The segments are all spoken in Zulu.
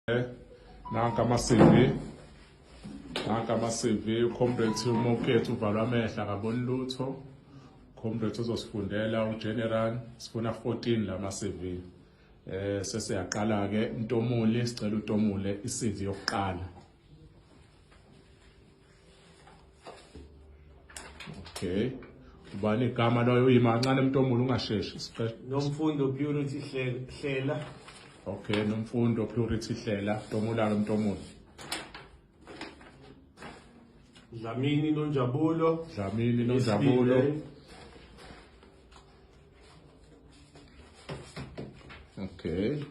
Nanka ama-CV, nanka ama-CV, uComrade uMoketsi uvalwa amehlo akaboni lutho. Comrade uzosifundela uGeneral, sifuna 14 lama CV. Sesiyaqala ke uNtomuli, sicela uTomule iCV yokuqala. Okay. Ubani igama loyo uyima kancane Mtomuli ungasheshi. Nomfundo Purity Hlela. Okay, Nomfundo Purity Hlela, Tomula ke Mtomuli. Dlamini Nonjabulo. Dlamini Nonjabulo. Okay.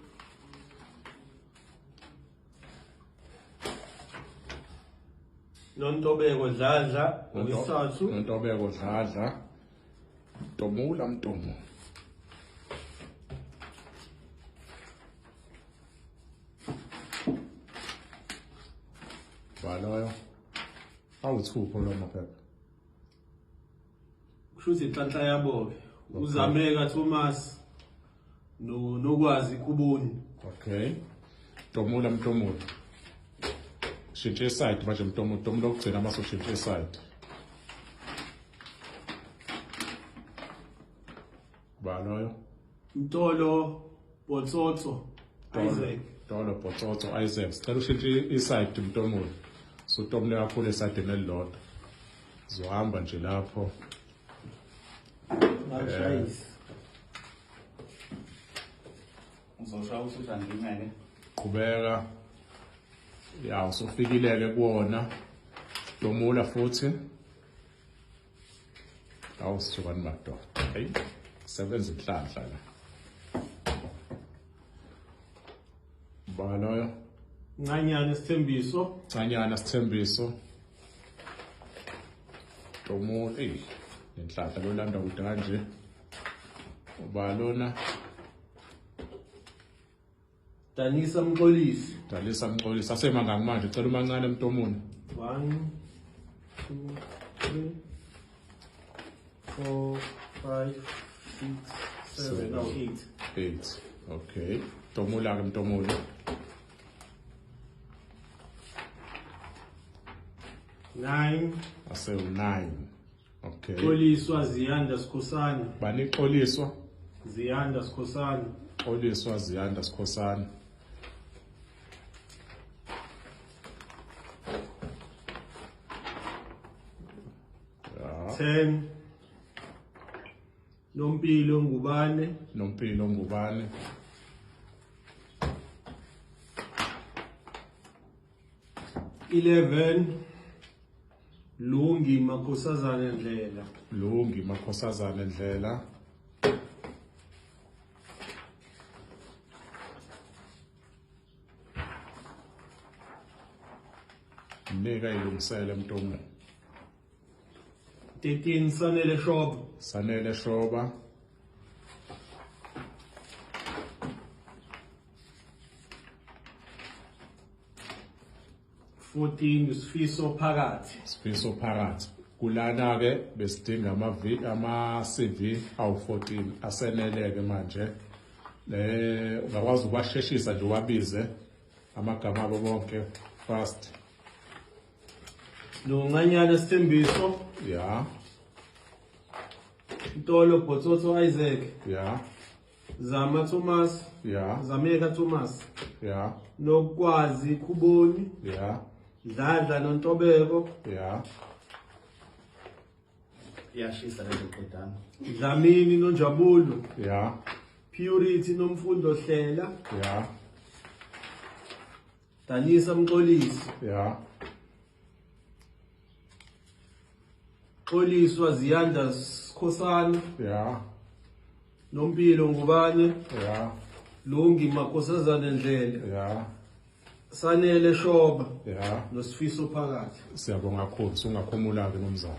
Nontobeko Dladla ngowesithathu. Nontobeko Dladla. Tomula Mtomo. Baloyo. Awuthupho lo maphepha. Kusho ukuthi inhlanhla yabo-ke. Uzameka Thomas no Nokwazi Khuboni. Okay. Tomula Mtomula. Shintshe iside manje Mtomula, Tomula okugcina mase ushintshe iside. Baloyo. Mtolo Botsotso Isaac. Tolo Botsotso Isaac. Sicela ushintshe iside Mtomula. Sutomule kakhulu esayidini elilodwa. Zohamba nje lapho. Ngashayisa. Uzoshaya usuthi angimele. Qhubeka. Ya usufikile ke kuwona. Tomula futhi. Awu sithukani madoda. Hey, sebenza inhlanhla la. Ba loyo. Ncanyana Sithembiso. Ncanyana Sithembiso. Tomula, ey, nenhlanhla lolanda kude kanje. Uba lona. Danisa Mxolisi. Danisa Mxolisi. Asemangaki manje? Cela umancane Mtomuni. 1 2 3 4 5 6 7 no 8. 8. Okay. Tomula ke Mtomuni. 9. Asewu 9. Okay. Xoliswa Ziyanda Sikhosana. Bani Xoliswa? Ziyanda Sikhosana. Xoliswa Ziyanda Sikhosana. Ya. 10. Nompilo Ngubane. Nompilo Ngubane. 11. Lungi Makhosazane Ndlela. Lungi Makhosazane Ndlela. Mnika ilungisele Mtomo. 13 Sanele Shoba. Sanele Shoba. 14 Sifiso Phakathi. Sifiso Phakathi. Kulana ke besidinga ama V ama CV awu 14 aseneleke manje. Ungakwazi ukwasheshisa nje wabize amagama abo bonke fast. Noncanyana Sithembiso. Yeah. Ntolo Botsotso Isaac. Yeah. Zama Thomas. Yeah. Zameka Thomas. Yeah. Nokwazi Khuboni. Yeah. Dladla Nontobeko. Yeah. Iyashisa lento qedana. Dlamini Nonjabulo. Yeah. Purity Nomfundo Hlela. Yeah. Danisa Mxolisi. Yeah. Xoliswa Ziyanda Sikhosana. Yeah. Nompilo Ngubane. Yeah. Lungi Makhosazane Ndlela. Yeah. Sanele Shoba. Yeah. Nosifiso Phakathi. Siyabonga kakhulu, sungakhumula ke nomzana.